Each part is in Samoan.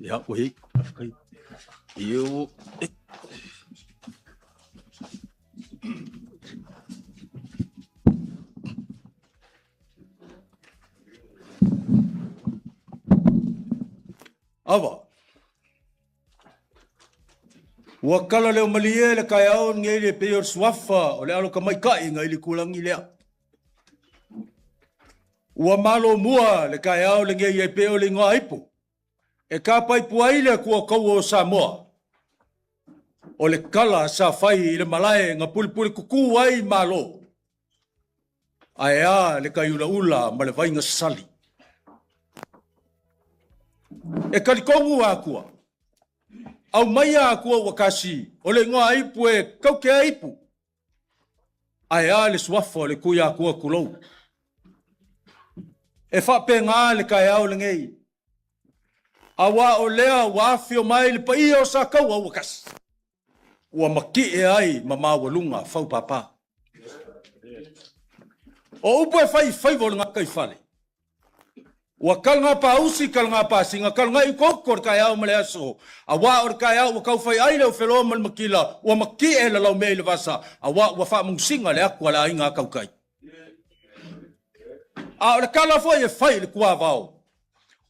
Ia, ua i ai. Ia, Ava. Ua kala leo malie le kaeao lenei le pei o le suafa o le alo tamaitai na i le itulagi lea. Ua malomua le taeao lenei e pei o le igoa ipu e tapaipu ai le Atua Taua o Samoa. O le tala sa fai i le malae na pulepule tutu ai Malo. Ae a le taiulaula ma le vaiga sali. E talitonu Atua, aumaia Atua ua tasi, o le igoa ipu e taute ai ipu. Ae a le suafa o le Tuiatua tulou. E faapena le taeao lenei, aua o lea ua afio mai le paia o Sataua ua tasi, ua matie ai ma maualuga faupapa. O upu e fai i faiva o le gataifale, Ua talagapausi, talagapasina, talagaiutouto le taeao ma le aso, aua o le taeao ua taufai ai le aufeloa ma le matila, ua matie le laumea i le vasa, aua ua faamanusina le atu a le aiga a tautai. A o le tala foi e fai i le tuavao,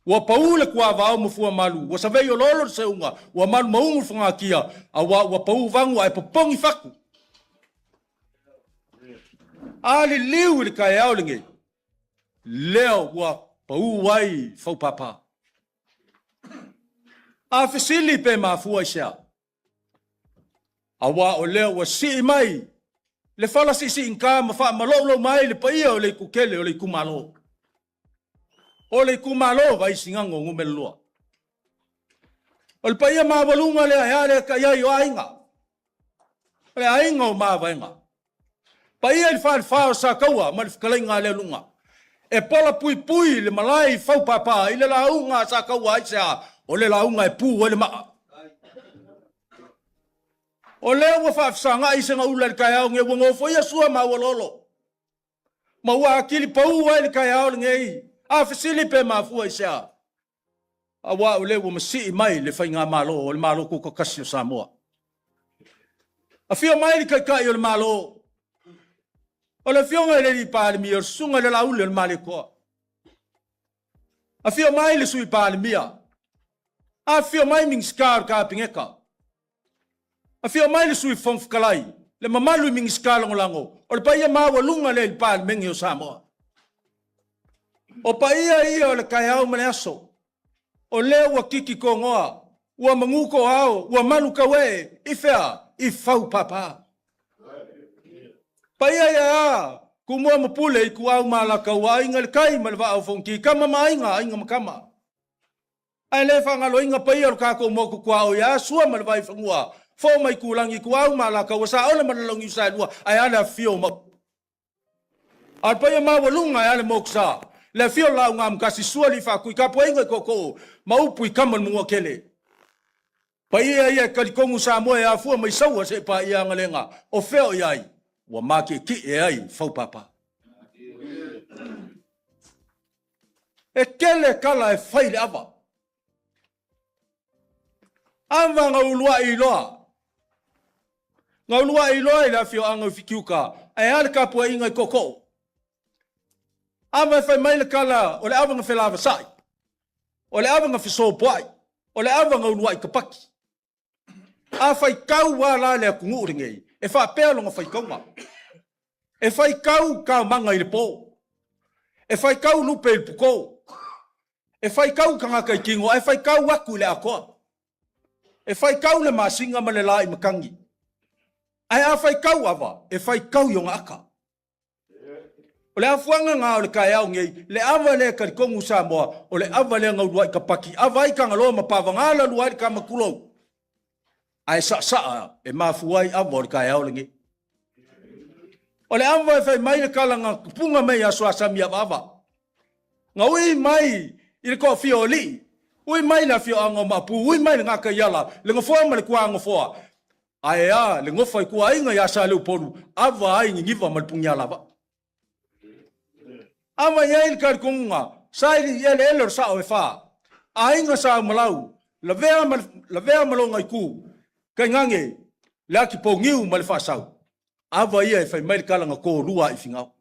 ua pau le tuavao ma fuamalu, ua savei oloolo le seuga, ua malu maugu le fogatia, aua ua pau vagu ae popogi fatu. A liliu i le taeao lenei, lea ua pau ai faupapa. A fesili pe mafua i se a? Aua o lea ua sii mai le fala siisiigata ma faamaloulou mai le paia o le itukele o le itumalo. O le itumalo Vaisigano numera 2. O le paia maualuga lea e ale ata i ai o aiga. O le aiga o Mavaega. Paia i le falefa o Sataua ma le fetalaiga a Lealuga. E pola puipui le malae i Faupapa i le lauga a Sataua aisea o le lauga e pu ai le maa. O lea ua faafesagai se gaula i le taeao nei ua nofoia sua ma aualolo. Ma ua atili pau ai le taeao lenei. A fesili pe mafua i se a? Aua o lea ua masii mai le Faigamalo o le Malo Tutoatasi o Samoa. Afio mai le Taitai o le Malo, o le Afioga i le Alii Palemia, o le Susuga i le Laauli o le Malietoa. Afio mai le Sui Palemia, afifio mai Minisita o le Kapeneta, Afio mai le Sui Fofoga Fetalai, le mamalu i Minisita Lagolago, o le paia maualuga lea i le Palemene o Samoa. O paia ia o le taeao ma le aso, o lea ua titi togoa, ua manu toao, ua malu tauee, i fea? I Faupapa. Paia ia a Tumua ma Pule, Ituau ma Alataua, Aiga i le Tai ma le Vaa o Fonoti, Tama ma Aiga, Aiga ma Tama. Ae le faagaloina paia o le tatou motu tuaoi a Sua ma le Vaifanua, Fo ma Itulagi, Ituau ma Alataua, Saole ma le Launiu Saelua, ae a le afifio o Maopu. A o le paia maualuga ae a le motu sa, le afio o le Laaugaamotasi, Sua Alii Faatui, Tapuaiga i Tootoo ma upu i Tama o le Manuatele. Paia ia e talitonu Samoa e afua mai Saua seia paia Agalega, o fea o i ai? Ua matietie ai Faupapa. E tele tala e fai i le ava. Ava na uluai iloa. Na uluai iloa i le afioaga o Fitiuta, ae a le tapuaiga i Tootoo. Ava e fai mai le tala o le ava na felavasai, o le ava na fesopoai, o le ava na uluai tapaki. A faitau a la le atunuu lenei, e faapea lona faitauga. E faitau taomaga i le po. E faitau lupe i le puto. E faitau tagata i tino ae faitau atu i le atoa. E faitau le masina ma le la i matagi. Ae a faitau ava, e faitau i ona aka. O le afuaga na o le taeao nei, le ava lea e talitonu Samoa, o le ava lea na uluai tapaki, ava ai Tagaloa ma Pavaga la lua ai le tama tulou. Ae saasaa e mafua ai ava o le taeao lenei. O le ava e fai mai le tala na tupuga mai ia Suasami Avaava. Na ui mai i le toafia o alii, ui mai le afioaga o Maapu, ui mai le Gataiala, le Nofoa ma le Tuanofoa, Ae a le gofa i kuaiga iā Saleupolu, ava ai Niniva ma le Punialavaa. Ava i ai le talitonuga, Saili i eleele o le sao e fa, Aiga Sa Umalau, Lavea ma Lavea ma Logaitu, Kaigage, le Atipouniu ma le Faasau. Ava ia e fai mai le tala na tolua i Finao.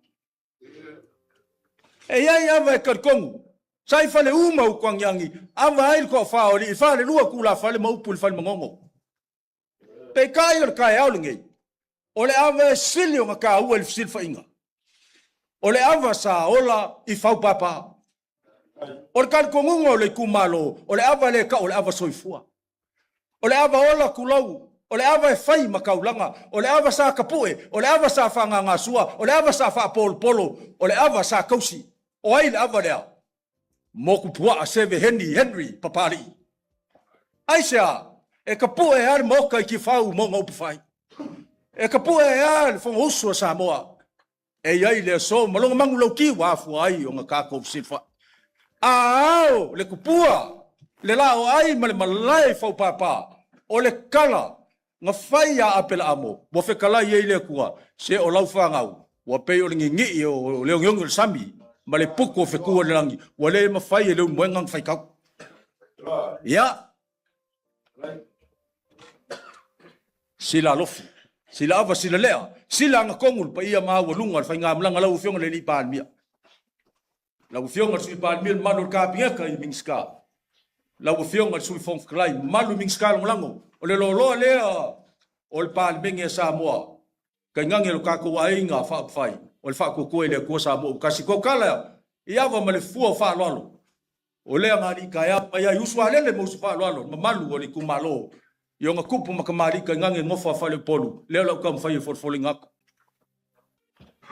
E i ai ava e talitonu, sa i fale uma utu agiagi, ava ai le toafa o alii, falelua tulafale ma upu i le fale manono. Peitai o le taeao lenei, o le ava e sili ona taua i le fesilafaiga, o le ava sa ola i faupapa. O le talitonuga o le itumalo, o le ava lea e tau o le ava soifua. O le ava ola tulou, o le ava e fai ma taulaga, o le ava sa tapue, o le ava sa faagagasua, o le ava sa faapolopolo, o le ava sa tausi. O ai le ava lea? Motupuaa Seve Heni Henry Papalii. Aisea? E tapue lava le Maota i Tiafau ma ona upufai. E tapue lava le Fonousu a Samoa. E i ai le aso ma lona manulauti ua afua ai ona tatou fesilafai. A ao le tupua, le laoai ma le malae i faupapa, o le tala na fai iā Apelaamo, ua fetalai ai le Atua, se o lau fanau, ua pei o le ninii o le ogeoge o le sami, ma le putu o fetu o le lagi, ua le mafai e le ulumoega ona faitau. Ia, sila alofi, sila ava, sila lea, sila agatonu le paia maualuga o le faigamalaga lau Afioga i le Alii Palemia. Lau Afioga i le Sui Palemia, le mamalu o le Kapeneta i Minisita. Lau Afioga i le Sui Fofoga Fetalai, mamalu i Minisita Lagolago, o le loaloa lea o le Palemene a Samoa, tainane lo tatou aiga faaupufai, o le faatuatua i le Atua Samoa ua tasi. Tautala i ava ma le fua o faaaloalo, o lea na alii taeao mai ai uso alele ma uso faaaloalo, le mamalu o le itumalo i ona tupu ma tamalii tainane nofo a faleupolu, lea o lau taumafai e folafolaina atu.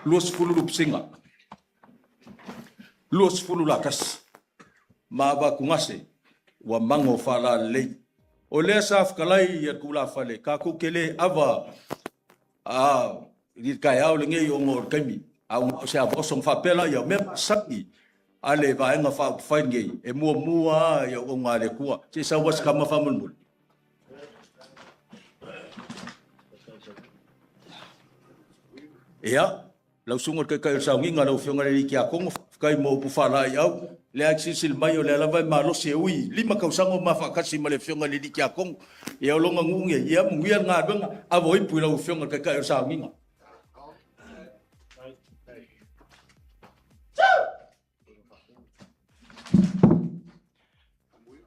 20 lupisiga, 20 latasi, ma avatugase ua mago faalalelei. O lea sa fetalai ia tulafale, tatou te le ava a i le taeao lenei ona o le taimi, a ua na o se ava oso ona faapea laia, o mea masani a le Vaega Faaupufai lenei, e muamua lava i auauna a le Atua. Se i sau lava se tama faamolemole. Ia, lau susuga i le Taitai o le Sauniga, lau Afioga i le Alii Tiakono, faafetai mo upu faalaeiau. O lea e te silasila mai o lea lava e malosi e ui i 5 tausaga o ma faatasi ma le Afioga i le Alii Tiakono. Ia, o lona nuu nei, ia manuia le galuega. Ava o ipu i lau Afioga i le Taitai o le Sauniga.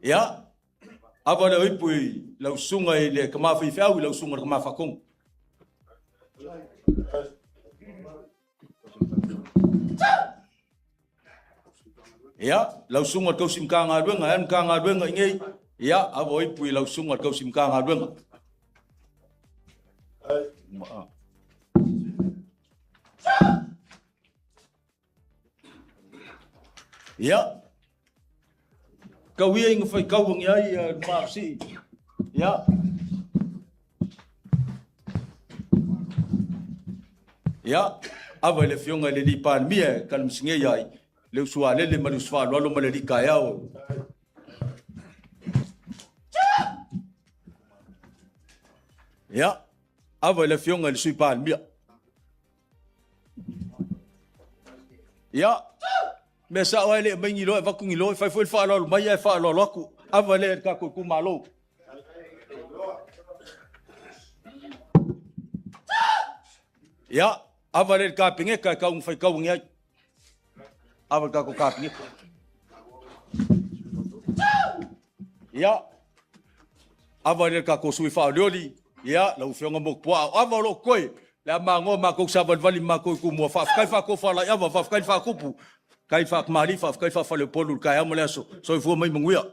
Ia, ava lea o ipu i lau susuga i le tama faifeau i lau susuga i le tama faatonu. Ia, lau susuga i le tausi Matagaluega, e a le Matagaluega i nei? Ia, ava o ipu i lau susuga i le tausi Matagaluega. Ia, kau ia inga whai kau ngi ai ia maasii. Ia. Ia, ava i le afioga i le alii Palemia e kalamasingei ai le uso alele ma le uso faaaloalo ma le alii taeao. Ia, ava i le afioga i le Sui Palemia. Ia, mea sao ai le aumai ni loa e avatu ni loa, e fai foi le faaaloalo mai ae faaaloalo atu. Ava lea i le tatou itumalo. Ia, ava lea i le Kapeneta e tau ina faitau ane ai. Ava i le tatou Kapeneta. Ia, ava lea i le tatou sui faaolioli, ia, lau Afioga Motupuaa, o ava o lo o totoe, le a magoa matou savalivali ma matou i Tumua. Faafetai faatofalaiava, faafetai le faatupu, faafetai faatamalii, faafetai faafaleupolu i le taeao ma le aso. Soifua ma ia manuia.